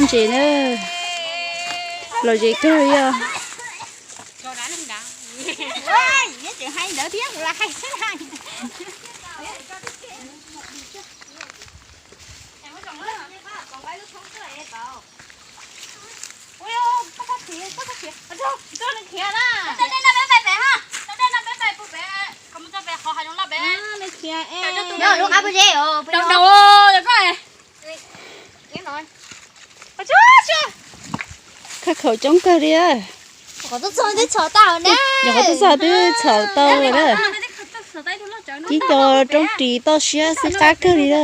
Tsev na, lom zem kawg li os. Khaj khaum coob kawg li. Nyuam qhuav tuaj txog twb txhaum tau lawm na. Tib co roob ris toj siab xwb qab kawg li na.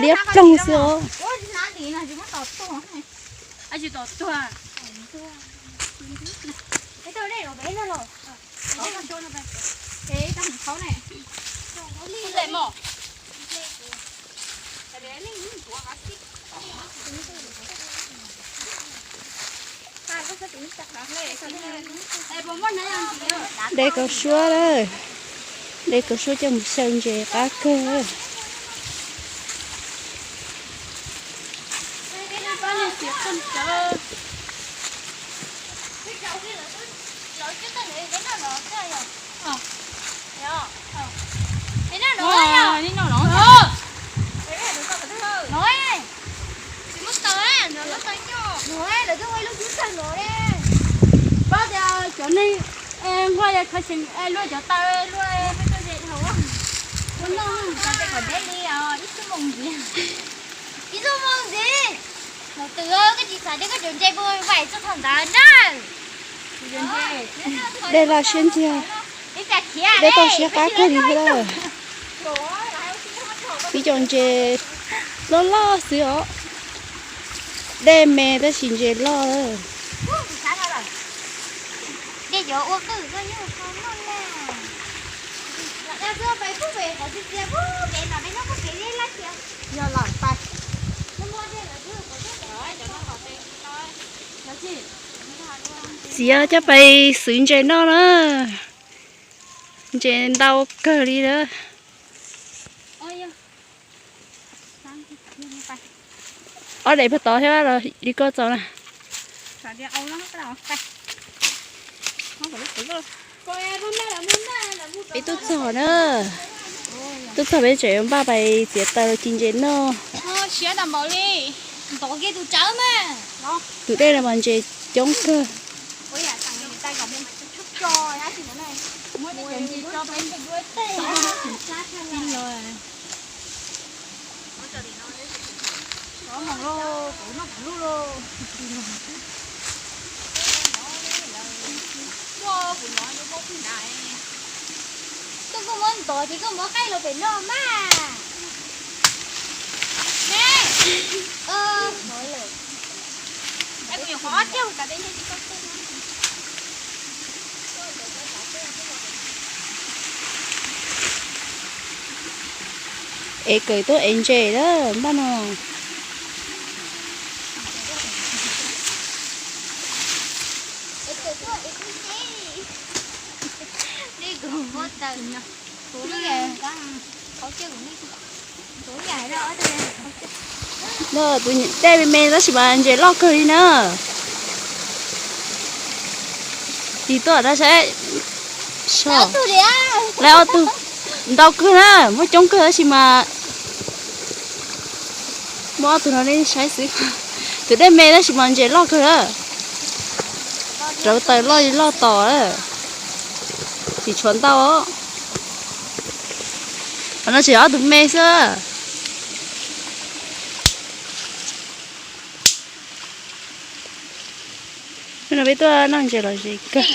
Liab ploog xwb os. De kaus suab lawm, de kaus suab coj mus xyaw ntses qab kawg. Pab tias cov neeg nquag yog kho xyeem luaj cov taw luaj, ua no kom deb li os, ib xuab moos ntxiv. Ib xuab moos ntxiv. Thaum twg koj tsis xav de koj cov ntses puag vais txog thaum ntawd na. Dej loj siab ntxiag, dej toj siab qab kawg li thiab. Ib co ntses loj loj xwb os. Dej me tab sis ntses loj. Txiav coj pais xwv ntses noj na. Ntses ntau kawg li lawm. Ob daim pag tod thiab los li koj txaus na. Peb tuaj txog na, tuaj txog peb tseem yuav npaj pais txiav taws los ci ntses noj. Tus dej no mas ntses coob kawg. Koj kuj muab ntov ces koj muab qaij los pem no mas. Es kawm tuaj ev ntses lawm npaj no. Tej me me tab sis mas ntses loj kawg li na. Tig tuaj rau saib. Lawv ob tug ntau kawg na, muaj coob kawg tab sis mas muaj ob tug no nej saib xwb. Tus dej me tab sis mas ntses loj kawg na. Rauv taws loj li loj tos, tsis tshuav ntau. Qhov no tseem ob tug me xwb. Hnub no peb tuaj noj ntses lom zem kawg.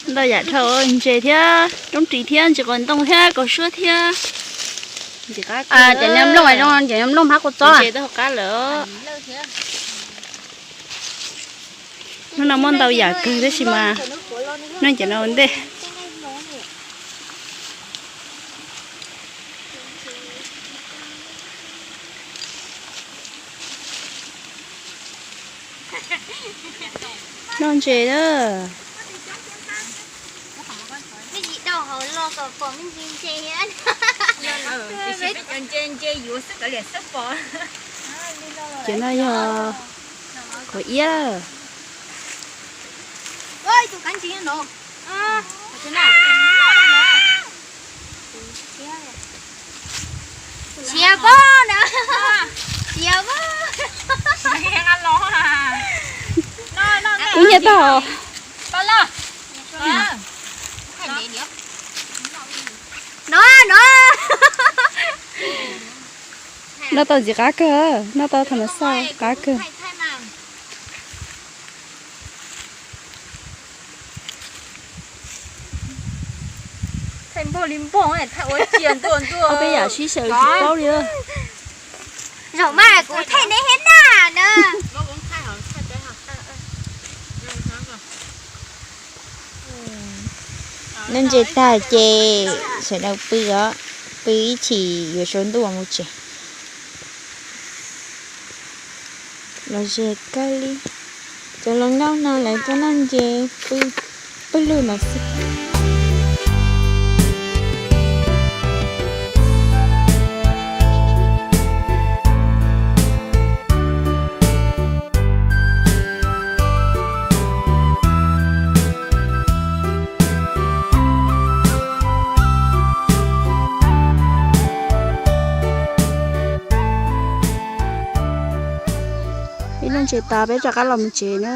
Ntau yam dhau, ntses thiab roob ris thiab ntses qos ntoo thiab kaus suab thiab. Cov nyob nplooj zoo, cov nyob nplooj hmab kua txob. Hnub no muaj ntau yam kawg tab sis mas noj cov no ua ntej. Noj ntses na. Pom me ntsis ntses thiab. Tiam sis peb cov ntses ntses yuav xwb kav liam xwb pom. Cov no yog kuv iab. Tus kab ntsis no. Siav pob na. Siav pob. Ib nyuag tau. No, no. Noj tau ntxiv qab kawg, noj tau tham mas xaj qab kawg. Thaij npog li npog, thaij ua cia ntuj ntuj. Ob peb yam sib xyaw tsis paub li. Zaum mas kuv thaij neb thiab na na. Noj ntses tag ces sawv daws pw os, pw ib chim yuav saum ntuj mus tsev. Los ze kawg li. Cov hluas nkauj no lawv tuaj noj ntses pw, pw lug no xwb. Ib lub ntses tas peb rov qab los mus tsev na.